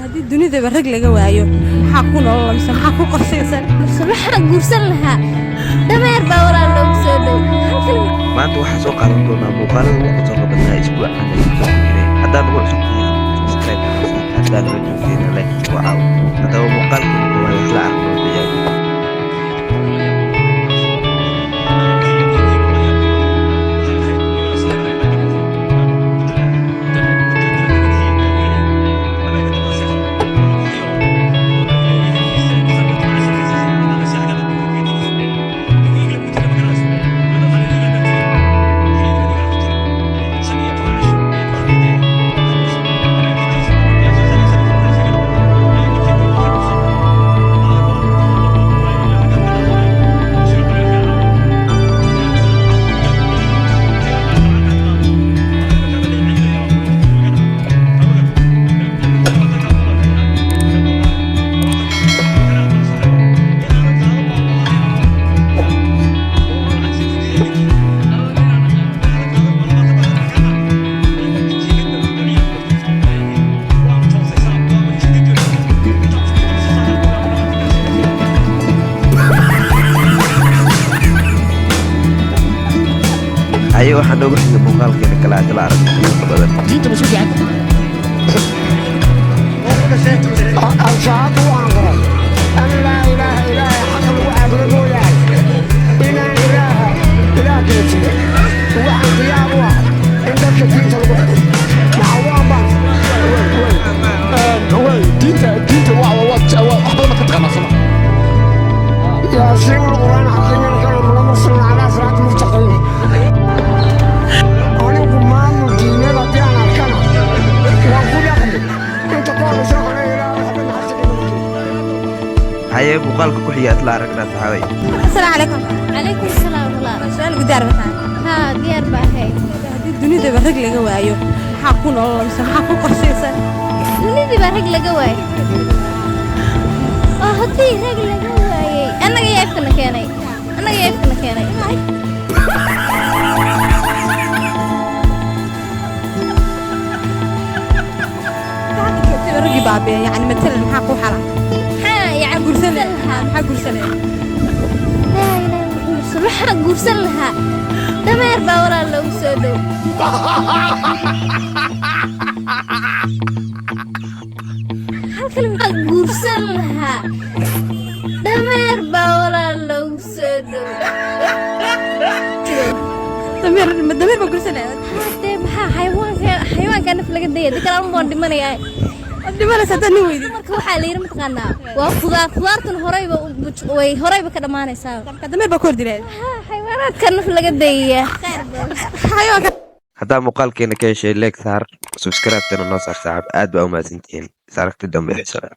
Haddii dunidaba rag laga waayo, maxaa ku nolol mise maxaa ku qorshaysan? Waxaan guursan lahaa dameer baa walaal loogu soo dhow halkan. Maanta waxaa soo qaadan doonaa muuqaalada ugu qosolka badnaa isbuucan ay kusoo ku jiray. Haddaan ugu cusub tahay, subscribe, haddaan nala joogteena, like ku caaw. Haddaba muuqaalkeena koowaad isla arko wuxuu yahay. Haye, waxaa noogu xiga muuqaalkeena kale aad la aragno qiimaha badan. Diinta ma isku fiican? Al-Shabaab waxaan qoray an laa ilaaha ilaahay xaq lagu caabudo mooyahay inaan ilaaha ilaah kala jirin. Waxaan diyaar u ah in dadka diinta lagu xukumo maxawaan baan. Wey, diinta waa wax badan baad ka taqaanaa, soma? Yaasiin Quraan xaqiiman kale mulamusin calaa siraat mustaqiim. Anigu maamul diineed haddii aan arkana waan ku dhaqmi inta ka horeysa hore ilaa waxba maxasika. Haye, muuqaalka ku xiga isla aragnaa, saxaabay. Asalaamu calaykum. Calaykum salaam walaal. Su-aal gudaar bataan. Haa, diyaar baa ahayd. Haddii dunidaba rag laga waayo, maxaa ku nolol mise maxaa ku qorshaysan? Dunidii baa rag laga waayay oo haddii rag laga waayey, annaga yaa ifkana keenay, annaga yaa ifkana keenay. Hadda joogtaba raggii baabi'e, yani matalan maxaa ku xala? Maxaa yani guursan guursan lahaa? Maxaa guursanaya? Laa ilaaha illa. Waxaan guursan lahaa dameer baa walaal loogu soo dhow halkan. Waxaan guursan lahaa dameer baa walaal loogu soo dhow. Dameer ma dameer baa guursanaya? Hadee maxaa xayawaanka naf laga daya dad kale baan dhimanayaa. Waad dhimanaysa haddaad nin weydid. Marka waxaa la yidhi, mataqaanaa, waa khudaar, khudaartuna horeyba way horeyba ka dhammaanaysaa. Marka dameer baa ku hordilayd. Haa, xayawaanaadka naf laga dayaya khayr badan. Xayawaanka. Haddaa muuqaalkeena ka heshay, like saar, subscribe-tana noo saar. Saaxib, aad baa u mahadsantihiin. Is aragti dambe xiso leh.